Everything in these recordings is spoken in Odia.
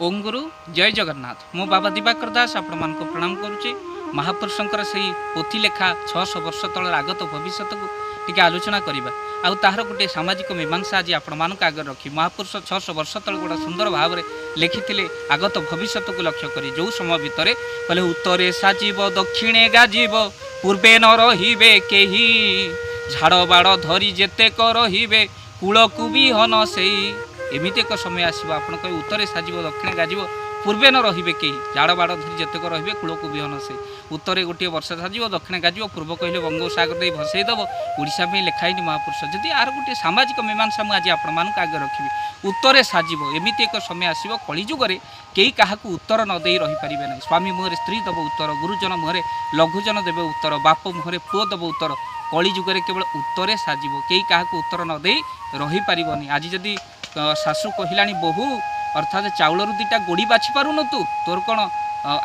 ଓಂ ଗୁରୁ, ଜୟ ଜଗନ୍ନାଥ। ମୁଁ ବାବା ଦିବାକର ଦାସ ଆପଣମାନଙ୍କୁ ପ୍ରଣାମ କରୁଛି। ମହାପୁରୁଷଙ୍କର ସେଇ ପୋଥି ଲେଖା 600 ବର୍ଷ ତଳର ଆଗତ ଭବିଷ୍ୟତକୁ ଟିକେ ଆଲୋଚନା କରିବା ଆଉ ତାହାର ଗୋଟିଏ ସାମାଜିକ ମୀମାଂସା ଆଜି ଆପଣମାନଙ୍କ ଆଗରେ ରଖି। ମହାପୁରୁଷ 600 ବର୍ଷ ତଳେ ଗୋଟେ ସୁନ୍ଦର ଭାବରେ ଲେଖିଥିଲେ ଆଗତ ଭବିଷ୍ୟତକୁ ଲକ୍ଷ୍ୟ କରି, ଯେଉଁ ସମୟ ଭିତରେ କହିଲେ, ଉତ୍ତରେ ସାଜିବ ଦକ୍ଷିଣେ ଗାଜିବ, ପୂର୍ବେ ନ ରହିବେ କେହି, ଝାଡ଼ ବାଡ଼ ଧରି ଯେତେକ ରହିବେ, କୂଳକୁ ବିହନ ସେଇ। ଏମିତି ଏକ ସମୟ ଆସିବ, ଆପଣ କହିବେ, ଉତ୍ତରେ ସାଜିବ ଦକ୍ଷିଣେ ଗାଜିବ, ପୂର୍ବେ ନ ରହିବେ କେହି, ଝାଡ଼ ବାଡ଼ ଧରି ଯେତେକ ରହିବେ, କୂଳକୁ ବିହନ ସେ। ଉତ୍ତରେ ଗୋଟିଏ ବର୍ଷା ସାଜିବ, ଦକ୍ଷିଣେ ଗାଜିବ, ପୂର୍ବ କହିଲେ ବଙ୍ଗୋପସାଗର ଦେଇ ଭସେଇ ଦେବ। ଓଡ଼ିଶା ପାଇଁ ଲେଖା ହେଇନି ମହାପୁରୁଷ। ଯଦି ଆର ଗୋଟିଏ ସାମାଜିକ ମୀମାଂସା ମୁଁ ଆଜି ଆପଣମାନଙ୍କ ଆଗରେ ରଖିବି। ଉତ୍ତରେ ସାଜିବ, ଏମିତି ଏକ ସମୟ ଆସିବ କଳିଯୁଗରେ କେହି କାହାକୁ ଉତ୍ତର ନ ଦେଇ ରହିପାରିବେ ନାହିଁ। ସ୍ୱାମୀ ମୁହଁରେ ସ୍ତ୍ରୀ ଦେବ ଉତ୍ତର, ଗୁରୁଜନ ମୁହଁରେ ଲଘୁଜନ ଦେବେ ଉତ୍ତର, ବାପ ମୁହଁରେ ପୁଅ ଦେବ ଉତ୍ତର। କଳିଯୁଗରେ କେବଳ ଉତ୍ତରେ ସାଜିବ, କେହି କାହାକୁ ଉତ୍ତର ନ ଦେଇ ରହିପାରିବନି। ଆଜି ଯଦି ଶାଶୁ କହିଲାଣି ବୋହୂ, ଅର୍ଥାତ୍ ଚାଉଳରୁ ଦୁଇଟା ଗୋଡ଼ି ବାଛି ପାରୁନୁ ତୁ, ତୋର କ'ଣ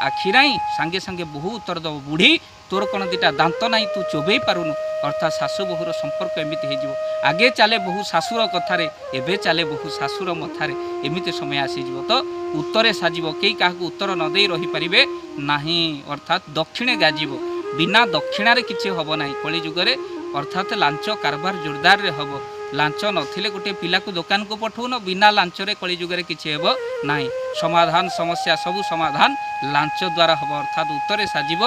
ଆଖି ନାହିଁ? ସାଙ୍ଗେ ସାଙ୍ଗେ ବୋହୂ ଉତ୍ତର ଦେବ, ବୁଢ଼ୀ, ତୋର କ'ଣ ଦୁଇଟା ଦାନ୍ତ ନାହିଁ, ତୁ ଚୋବେଇ ପାରୁନୁ? ଅର୍ଥାତ୍ ଶାଶୁ ବୋହୂର ସମ୍ପର୍କ ଏମିତି ହେଇଯିବ। ଆଗେ ଚାଲେ ବୋହୂ ଶାଶୁର କଥାରେ, ଏବେ ଚାଲେ ବୋହୂ ଶାଶୁର ମଥାରେ। ଏମିତି ସମୟ ଆସିଯିବ। ତ ଉତ୍ତରେ ସାଜିବ, କେହି କାହାକୁ ଉତ୍ତର ନ ଦେଇ ରହିପାରିବେ ନାହିଁ। ଅର୍ଥାତ୍ ଦକ୍ଷିଣେ ଗାଜିବ, ବିନା ଦକ୍ଷିଣାରେ କିଛି ହେବ ନାହିଁ କଳି ଯୁଗରେ। ଅର୍ଥାତ୍ ଲାଞ୍ଚ କାରବାର ଜୋରଦାରରେ ହେବ। ଲାଞ୍ଚ ନଥିଲେ ଗୋଟିଏ ପିଲାକୁ ଦୋକାନକୁ ପଠଉନ। ବିନା ଲାଞ୍ଚରେ କଳି ଯୁଗରେ କିଛି ହେବ ନାହିଁ। ସମାଧାନ ସମସ୍ୟା ସବୁ ସମାଧାନ ଲାଞ୍ଚ ଦ୍ୱାରା ହେବ। ଅର୍ଥାତ୍ ଉତ୍ତରେ ସାଜିବ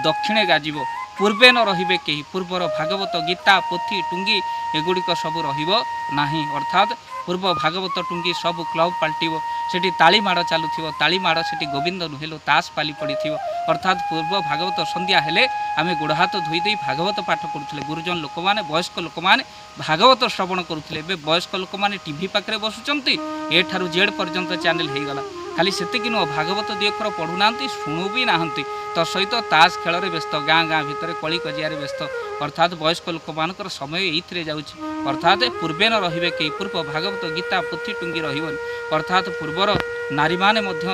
ଦକ୍ଷିଣେ ଗାଜିବ, ପୂର୍ବେ ନ ରହିବେ କେହି। ପୂର୍ବର ଭାଗବତ ଗୀତା ପୋଥି ଟୁଙ୍ଗି ଏଗୁଡ଼ିକ ସବୁ ରହିବ ନାହିଁ। ଅର୍ଥାତ୍ ପୂର୍ବ ଭାଗବତ ଟୁଙ୍ଗି ସବୁ କ୍ଲବ୍ ପାଲଟିବ। ସେଠି ତାଳି ମାଡ଼ ଚାଲୁଥିବ, ତାଳି ମାଡ଼ ସେଠି ଗୋବିନ୍ଦ ନୁହେଁଲୋ ତାସ ପାଲି ପଡ଼ିଥିବ। ଅର୍ଥାତ୍ ପୂର୍ବ ଭାଗବତ ସନ୍ଧ୍ୟା ହେଲେ ଆମେ ଗୋଡ଼ ହାତ ଧୋଇ ଦେଇ ଭାଗବତ ପାଠ କରୁଥିଲେ। ଗୁରୁଜନ ଲୋକମାନେ, ବୟସ୍କ ଲୋକମାନେ ଭାଗବତ ଶ୍ରବଣ କରୁଥିଲେ। ଏବେ ବୟସ୍କ ଲୋକମାନେ ଟିଭି ପାଖରେ ବସୁଛନ୍ତି। ଏଠାରୁ ଜେଡ଼୍ ପର୍ଯ୍ୟନ୍ତ ଚ୍ୟାନେଲ୍ ହେଇଗଲା। ଖାଲି ସେତିକି ନୁହଁ, ଭାଗବତ ଦୁଇ ଅକ୍ଷର ପଢ଼ୁନାହାନ୍ତି, ଶୁଣୁ ବି ନାହାନ୍ତି। ତ ସହିତ ତାସ ଖେଳରେ ବ୍ୟସ୍ତ, ଗାଁ ଗାଁ ଭିତରେ କଳି କଜିଆରେ ବ୍ୟସ୍ତ। ଅର୍ଥାତ୍ ବୟସ୍କ ଲୋକମାନଙ୍କର ସମୟ ଏଇଥିରେ ଯାଉଛି। ଅର୍ଥାତ୍ ପୂର୍ବେ ନ ରହିବେ କେହି, ପୂର୍ବ ଭାଗବତ ଗୀତା ପୋଥି ଟୁଙ୍ଗି ରହିବନି। ଅର୍ଥାତ୍ ପୂର୍ବର ନାରୀମାନେ ମଧ୍ୟ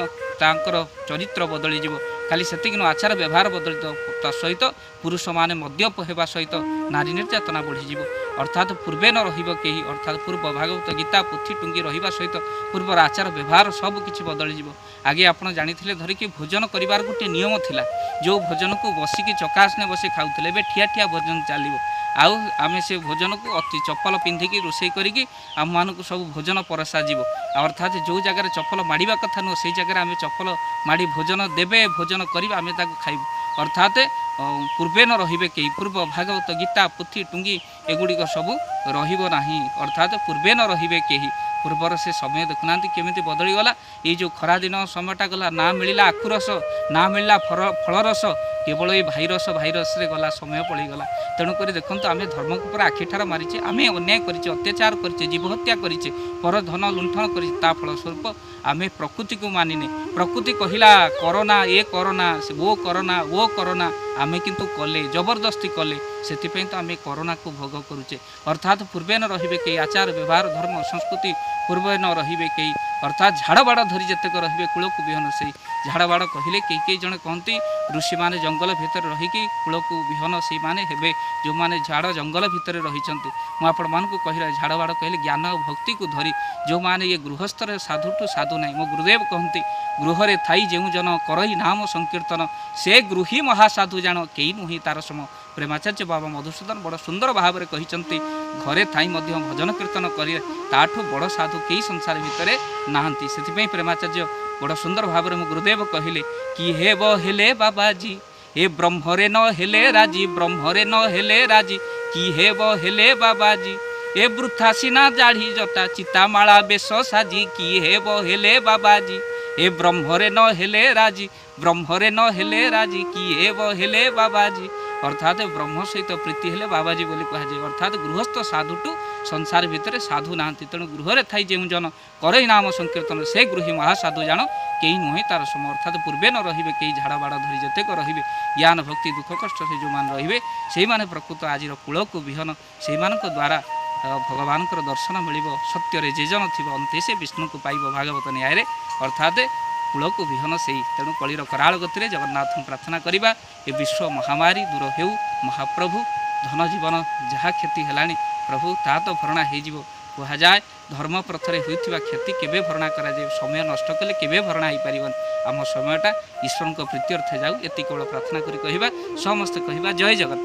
ତାଙ୍କର ଚରିତ୍ର ବଦଳିଯିବ। ଖାଲି ସେତିକି ନୁହଁ, ଆଚାର ବ୍ୟବହାର ବଦଳିତ। ତା ସହିତ ପୁରୁଷମାନେ ମଦ୍ୟପ ହେବା ସହିତ ନାରୀ ନିର୍ଯାତନା ବଢ଼ିଯିବ। ଅର୍ଥାତ୍ ପୂର୍ବେ ନ ରହିବ କେହି, ଅର୍ଥାତ୍ ପୂର୍ବ ଭାଗବତ ଗୀତା ପୋଥି ଟୁଙ୍ଗି ରହିବା ସହିତ ପୂର୍ବର ଆଚାର ବ୍ୟବହାର ସବୁ କିଛି ବଦଳିଯିବ। ଆଗେ ଆପଣ ଜାଣିଥିଲେ ଧରିକି ଭୋଜନ କରିବାର ଗୋଟିଏ ନିୟମ ଥିଲା, ଯେଉଁ ଭୋଜନକୁ ବସିକି ଚକାସନେ ବସି ଖାଉଥିଲେ। ଏବେ ଠିଆ ଠିଆ ଭୋଜନ ଚାଲିବ ଆଉ ଆମେ ସେ ଭୋଜନକୁ ଅତି ଚପଲ ପିନ୍ଧିକି ରୋଷେଇ କରିକି ଆମମାନଙ୍କୁ ସବୁ ଭୋଜନ ପରସାଯିବ। ଅର୍ଥାତ୍ ଯେଉଁ ଜାଗାରେ ଚପଲ ମାଡ଼ିବା କଥା ନୁହଁ, ସେଇ ଜାଗାରେ ଆମେ ଚପଲ ମାଡ଼ି ଭୋଜନ ଦେବେ, ଭୋଜନ କରିବା, ଆମେ ତାକୁ ଖାଇବୁ। ଅର୍ଥାତ୍ ପୂର୍ବେ ନ ରହିବେ କେହି, ପୂର୍ବ ଭାଗବତ ଗୀତା ପୋଥି ଟୁଙ୍ଗି ଏଗୁଡ଼ିକ ସବୁ ରହିବ ନାହିଁ। ଅର୍ଥାତ୍ ପୂର୍ବେ ନ ରହିବେ କେହି। ପୂର୍ବର ସେ ସମୟ ଦେଖୁନାହାନ୍ତି କେମିତି ବଦଳିଗଲା। ଏଇ ଯେଉଁ ଖରାଦିନ ସମୟଟା ଗଲା, ନା ମିଳିଲା ଆଖୁରସ, ନା ମିଳିଲା ଫଳରସ, କେବଳ ଏଇ ଭାଇରସରେ ଗଲା, ସମୟ ପଳେଇଗଲା। ତେଣୁକରି ଦେଖନ୍ତୁ, ଆମେ ଧର୍ମକୁ ପୁରା ଆଖିଠାର ମାରିଛେ। ଆମେ ଅନ୍ୟାୟ କରିଛେ, ଅତ୍ୟାଚାର କରିଛେ, ଜୀବହତ୍ୟା କରିଛେ, ପର ଧନ ଲୁଣ୍ଠନ କରିଛେ। ତା ଫଳସ୍ୱରୂପ ଆମେ ପ୍ରକୃତିକୁ ମାନିନେ। ପ୍ରକୃତି କହିଲା କରନା, ଏ କରନା, ଓ କରନା, ଓ କରନା, ଆମେ କିନ୍ତୁ କଲେ, ଜବରଦସ୍ତି କଲେ। ସେଥିପାଇଁ ତ ଆମେ କରୋନାକୁ ଭୋଗ କରୁଛେ। ଅର୍ଥାତ୍ ପୂର୍ବେ ନ ରହିବେ କେହି, ଆଚାର ବ୍ୟବହାର ଧର୍ମ ସଂସ୍କୃତି ପୂର୍ବେ ନ ରହିବେ କେହି। ଅର୍ଥାତ୍ ଝାଡ଼ ବାଡ଼ ଧରି ଯେତେକ ରହିବେ, କୂଳକୁ ବିହନ ସେଇ। ଝାଡ଼ ବାଡ଼ କହିଲେ କେହି କେହି ଜଣେ କହନ୍ତି ଋଷିମାନେ ଜଙ୍ଗଲ ଭିତରେ ରହିକି କୂଳକୁ ବିହନ ସେଇମାନେ ହେବେ, ଯେଉଁମାନେ ଝାଡ଼ ଜଙ୍ଗଲ ଭିତରେ ରହିଛନ୍ତି। ମୁଁ ଆପଣମାନଙ୍କୁ କହିଲେ, ଝାଡ଼ ବାଡ଼ କହିଲେ ଜ୍ଞାନ ଆଉ ଭକ୍ତିକୁ ଧରି ଯେଉଁମାନେ ଇଏ ଗୃହସ୍ଥରେ ସାଧୁଠୁ ସାଧୁ ନାହିଁ। ମୋ ଗୁରୁଦେବ କହନ୍ତି, ଗୃହରେ ଥାଇ ଯେଉଁ ଜନ କରଇ ନାମ ସଂକୀର୍ତ୍ତନ, ସେ ଗୃହୀ ମହାସାଧୁ ଜାଣ, କେହି ନୁହେଁ ତାର ସମ। ପ୍ରେମାଚାର୍ଯ୍ୟ ବାବା ମଧୁସୂଦନ ବଡ଼ ସୁନ୍ଦର ଭାବରେ କହିଛନ୍ତି, ଘରେ ଥାଇ ମଧ୍ୟ ଭଜନ କୀର୍ତ୍ତନ କରିଲେ ତାଠୁ ବଡ଼ ସାଧୁ କେହି ସଂସାର ଭିତରେ ନାହାନ୍ତି। ସେଥିପାଇଁ ପ୍ରେମାଚାର୍ଯ୍ୟ ବଡ଼ ସୁନ୍ଦର ଭାବରେ ମୋ ଗୁରୁଦେବ କହିଲେ, କି ହେବ ହେଲେ ବାବାଜୀ, ଏ ବ୍ରହ୍ମରେ ନ ହେଲେ ରାଜି, ବ୍ରହ୍ମରେ ନ ହେଲେ ରାଜି, କି ହେବ ହେଲେ ବାବାଜୀ, ଏ ବୃଥା ସିନା ଜାଢ଼ି ଜଟା ଚିତାମାଳା ବେଶ ସାଜି, କି ହେବ ହେଲେ ବାବାଜୀ, ଏ ବ୍ରହ୍ମରେ ନ ହେଲେ ରାଜି, ବ୍ରହ୍ମରେ ନ ହେଲେ ରାଜି, କି ହେବ ହେଲେ ବାବାଜୀ। ଅର୍ଥାତ୍ ବ୍ରହ୍ମ ସହିତ ପ୍ରୀତି ହେଲେ ବାବାଜୀ ବୋଲି କୁହାଯାଏ। ଅର୍ଥାତ୍ ଗୃହସ୍ଥ ସାଧୁଠୁ ସଂସାର ଭିତରେ ସାଧୁ ନାହାନ୍ତି। ତେଣୁ ଗୃହରେ ଥାଇ ଯେଉଁ ଜନ କରଇ ନାମ ସଂକୀର୍ତ୍ତନ, ସେ ଗୃହୀ ମହାସାଧୁ ଜାଣ, କେହି ନୁହେଁ ତାର ସମ। ଅର୍ଥାତ୍ ପୂର୍ବେ ନ ରହିବେ କେହି, ଝାଡ଼ ବାଡ଼ ଧରି ଯେତେକ ରହିବେ, ଜ୍ଞାନ ଭକ୍ତି ଦୁଃଖ କଷ୍ଟ ସେ ଯେଉଁମାନେ ରହିବେ, ସେଇମାନେ ପ୍ରକୃତ ଆଜିର କୂଳକୁ ବିହନ। ସେଇମାନଙ୍କ ଦ୍ୱାରା ଭଗବାନଙ୍କର ଦର୍ଶନ ମିଳିବ। ସତ୍ୟରେ ଯେ ଜନ ଥିବ, ଅନ୍ତେ ସେ ବିଷ୍ଣୁକୁ ପାଇବ, ଭାଗବତ ନ୍ୟାୟରେ। ଅର୍ଥାତ୍ କୂଳକୁ ବିହନ ସେଇ। ତେଣୁ କଳିର କରାଳ ଗତିରେ ଜଗନ୍ନାଥଙ୍କୁ ପ୍ରାର୍ଥନା କରିବା, ଏ ବିଶ୍ୱ ମହାମାରୀ ଦୂର ହେଉ ମହାପ୍ରଭୁ। ଧନ ଜୀବନ ଯାହା କ୍ଷତି ହେଲାଣି ପ୍ରଭୁ, ତାହା ତ ଭରଣା ହେଇଯିବ। କୁହାଯାଏ, ଧର୍ମ ପ୍ରଥରେ ହେଉଥିବା କ୍ଷତି କେବେ ଭରଣା କରାଯାଏ? ସମୟ ନଷ୍ଟ କଲେ କେବେ ଭରଣା ହେଇପାରିବନି। ଆମ ସମୟଟା ଈଶ୍ୱରଙ୍କ ପ୍ରୀତି ଅର୍ଥେ ଯାଉ, ଏତିକି କେବଳ ପ୍ରାର୍ଥନା କରି କହିବା, ସମସ୍ତେ କହିବା ଜୟ ଜଗନ୍ନାଥ।